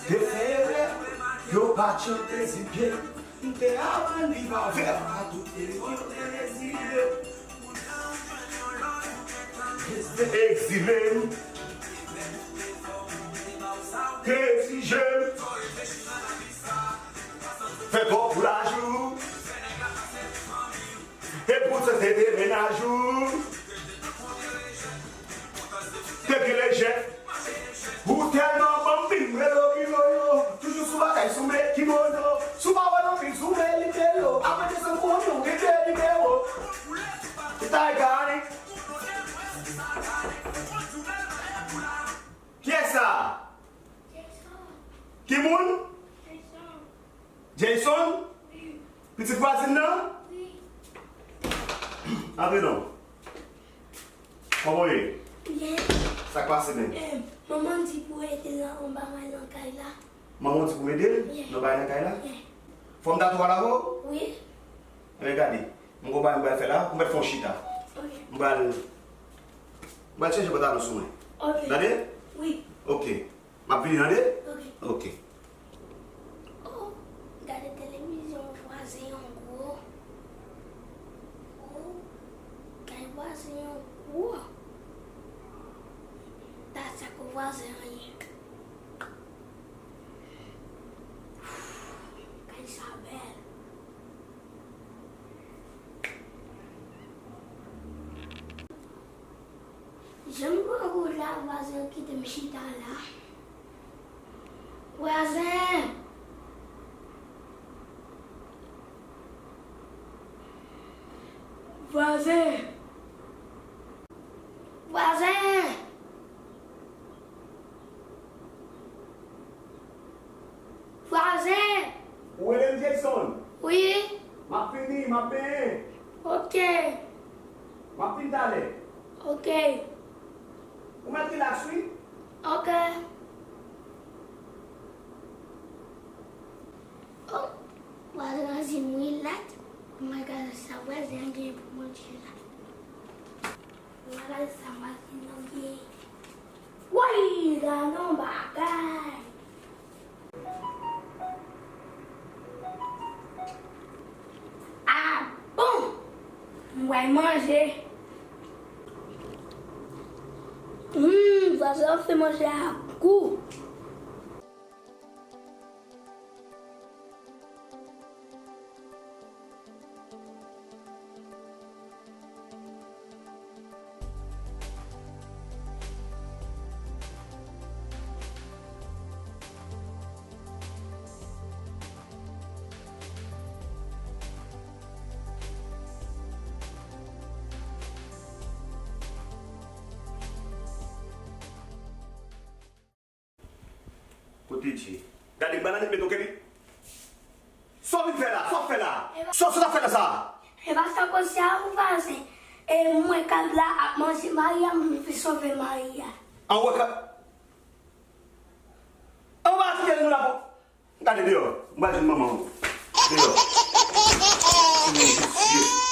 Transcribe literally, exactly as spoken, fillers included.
Te fè erè, yo pa tchan plezi pye. M te aprann viv avè a tout erè yo te rezile. Egzile m, te egzije m, fè twòp pou lajou. E pou se te te mennaj ou. Te gen lejè. Ou tèlman banm vin relo ki loyo. Toujou sou bagay sou men kimono. Sou pa wè nan fil sou men li melo. Apre desann konyon gen de nimewo. Ou ta gade. Kiyès sa? Ki moun? Jason? Pitit vwazin nan? Antre non. Kòman w ye? Byen. Sa k pase menm? Eh, manman di pou ede l anba mwen nan kay la. Manman w di pou m ede l nan bagay nan kay la? Fò m ta tou al avè w? Wi. Anben gade, m gon bagay m pral fè la, ou mèt fè yon chita. Ok. M pral, m pral chanje pantalon sou mwen. Ok. Tande? Wi. Ok. M ap vini, tande? Ok. Ok. Oh, gade televizyon vwazen an gwo. Oh, kay vwazen an gwo. Ta sa ko vwazen an ye. Kay sa bèl. Jan m pran wout la, vwazen an kite m chita la. Vwazen! Vwazen! Vwazen! Vwazen! Ou rele m Jason? Wi. M ap vini, m ap benyen. Ok. M ap vin talè. Ok. Ou mèt rilaks, wi. Ok. Oh, vwazen an di m rilaks. Mwen gade sa vwazen an gen pou manje la. Mwen gade sa vwazen an gen. Woy, gade yon bagay. Ah bon! M pral manje. Hum, vwazen an fè manje a gou. Kote Dye? Gade, bann nan li met oke li. Sa w vin fè la? Sa w fè la? Sa w sot ap fè la sa? E pa sa konsa ou vwazen. E mwen kab la ap manje mari a, mwen vin sove mari a. An wè kab. An w pa kite nou la pou. Gade deyò. M pral jwenn manman w. Deyò. Visye.